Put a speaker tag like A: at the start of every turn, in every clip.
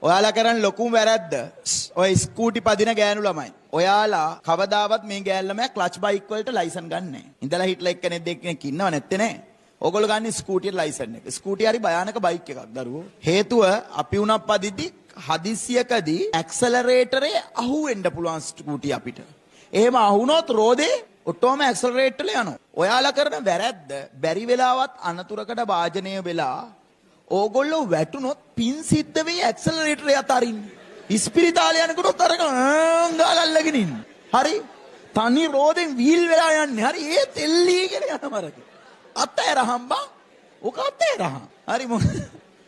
A: ඔයාලා කරන ලොකුම වැරැද්ද ඔය ස්කූටි පදින ගෑනු ළමයි. ඔයාලා කවදාවත් මේ ගෑනු ළමයා ක්ලච් බයික් වලට ලයිසන් ගන්නෑ නෑ. ඉඳලා හිටලා එක්කෙනෙක් දෙන්නෙක් ඉන්නව නැත්තේ නෑ. ඕගොල්ලෝ ගන්නේ ස්කූටියට ලයිසන් එක. ස්කූටි හරි භයානක බයික් එකක් දරුවෝ. හේතුව අපි උනක් පදිද්දි හදිස්සියකදී ඇක්සලරේටරේ අහුවෙන්න පුළුවන් ස්කූටි අපිට. එහෙම අහුනොත් රෝදේ ඔටෝම ඇක්සලරේට් වෙලා යනවා. ඔයාලා කරන වැරැද්ද බැරි වෙලාවත් අනතුරකට භාජනය වෙලා ඕගොල්ලෝ වැටුනොත් පින් සිද්ධ වෙයි ඇක්සලරේටර් අතරින්. ඉස්පිරිතාලේ යනකොට අරක ගාලා අල්ලගෙන ඉන්න. හරි? තනි රෝදෙන් වීල් වෙලා යන්නේ. හරි ඒත් එල්ලීගෙන යනවා අරක. අතෑරහම් බං. ඔක අතෑරහම්. හරි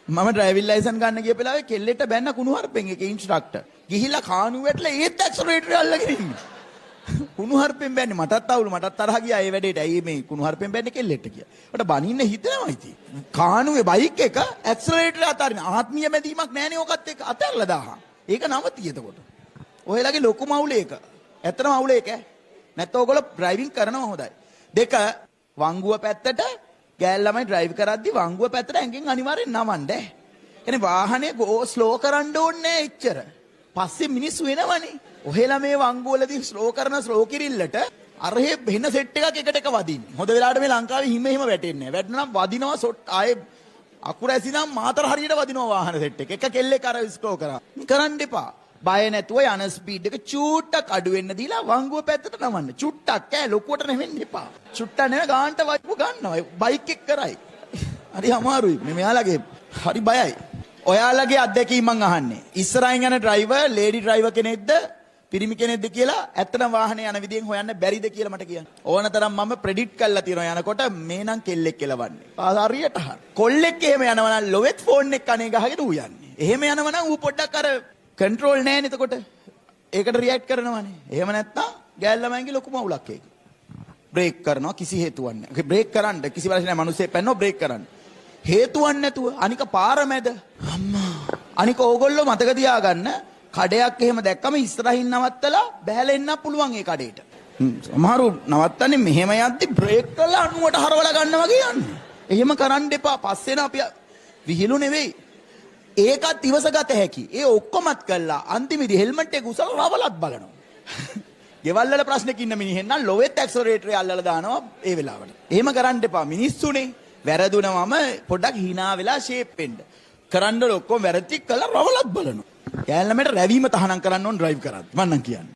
A: මම ඩ්‍රයිවිං ලයිසන් ගන්න ගිය වෙලාවේ කෙල්ලෙට බැන්න කුණුහරුපෙන් එක ඉන්ස්ට්‍රක්ටර්. ගිහිල්ලා කානුව වැටලා ඒත් ඇක්සලරේටර් අල්ලගෙන ඉන්නේ. කුණුහරුපෙන් බැන්නේ මටත් අවුල මටත් තරහ ගියා ඒ වැඩේට. ඇයි මේ කුණුහරුපෙන් බැන්නේ කෙල්ලෙට කියලා. මට බනින්න හිතෙනවා ඉතින්. කානුවේ බයික් එක ඇක්සලරේටර් අතාරින්න. ආත්මීය මැදීමක් නෑනේ ඔකත් එක්ක අතහැරලා දාහන්. ඒක නවතියි එතකොට. ඔයලාගේ ලොකුම අවුල ඒක. ඇත්තටම අවුල ඒක ඈ. නැත්නම් ඔයගොල්ලෝ ඩ්‍රයිවිං කරනවා හොඳයි. දෙක වංගුව පැත්තට ගෑල් ළමයි ඩ්‍රයිව් කරද්දි වංගුව පැත්තට ඇඟෙන් අනිවාර්යෙන් නවන්න ඈ. කියන්නේ වාහනේ ගෝ ස්ලෝ කරන්න ඕනේ නෑ එච්චර. පස්සේ මිනිස්සු එනවනේ. ඔහෙලා මේ වංගුවලදී ස්ලෝ කරන ස්ලෝ කිරිල්ලට අරහෙ වෙන සෙට් එකක් එකට එක වදින්නේ. හොඳ වෙලාවට මේ ලංකාවේ හිම හිම වැටෙන්නේ නෑ. වැටුණා නම් වදිනවා සොට් ආයේ අකුර ඇසි නම් මාතර හරියට වදිනවා වාහන සෙට් එක. එක කෙල්ලෙක් අර ස්ලෝ කරා. කරන්න එපා. බය නැතුව යන ස්පීඩ් එක චූට්ටක් අඩු වෙන්න දීලා වංගුව පැත්තට නවන්න. චුට්ටක් ඈ ලොකුවට නෙවෙන්න එපා. චුට්ටක් නෙවෙයි ගාන්ට වයිපු ගන්නවා. බයික් එක කරයි. හරි අමාරුයි. මේ මෙයාලගේ හරි බයයි. ඔයාලගේ අත්දැකීම් මං අහන්නේ. ඉස්සරහින් යන ඩ්‍රයිවර් ලේඩි ඩ්‍රයිවර් කෙනෙක්ද පිරිමි කෙනෙක්ද කියලා ඇත්තටම වාහනේ යන විදියෙන් හොයන්න බැරිද කියලා මට කියන්න. ඕනතරම් මම ප්‍රෙඩික්ට් කරලා තියෙනවා යනකොට මේ නම් කෙල්ලෙක් කෙලවන්නේ. හරියට හරි. කොල්ලෙක් එහෙම යනවා නම් ලොවෙත් ෆෝන් එක කනේ ගහගෙන ඌ යන්නේ. එහෙම යනවා නම් ඌ පොඩ්ඩක් අර කන්ට්‍රෝල් නෑනේ එතකොට. ඒකට රියැක්ට් කරනවානේ. එහෙම නැත්තම් ගෑල් ළමයින්ගේ ලොකුම අවුලක් ඒක. බ්‍රේක් කරනවා කිසි හේතුවක් නෑ. බ්‍රේක් කරන්න කිසි ප්‍රශ්නයක් නෑ. මිනිස්සු පැන්නෝ බ්‍රේක් කරන්න. හේතුවක් නැතුව අනික පාර මැද. අම්මා. අනික ඕගොල්ලෝ මතක තියාගන්න කඩයක් එහෙම දැක්කම ඉස්සරහින් නවත්තලා බහැලා එන්න පුළුවන් ඒ කඩේට. සමහරු නවත්තන්නේ මෙහෙම යද්දි බ්‍රේක් කරලා 90ට හරවලා ගන්න වගේ යන්නේ. එහෙම කරන්න එපා. පස්සේ න අපි විහිළු නෙවෙයි. ඒකත් ඉවසගත හැකි. ඒ ඔක්කොමත් කළා අන්තිමේදී හෙල්මට් එක උසලා රවලත් බලනවා. ගෙවල් වල ප්‍රශ්නක ඉන්න මිනිහෙන් නම් ලොවෙත් ඇක්සලරේටර් එක අල්ලලා දානවා ඒ වෙලාවට. එහෙම කරන්න එපා. මිනිස්සුනේ වැරදුනමම පොඩ්ඩක් හිනා වෙලා ෂේප් වෙන්න. කරන්න ඔක්කොම වැරදි කළා රවලත් බලනවා. ගෑන් ළමයට රැවීම තහනම් කරන්න ඕන ඩ්‍රයිව් කරද්දි. මං නම් කියන්නේ.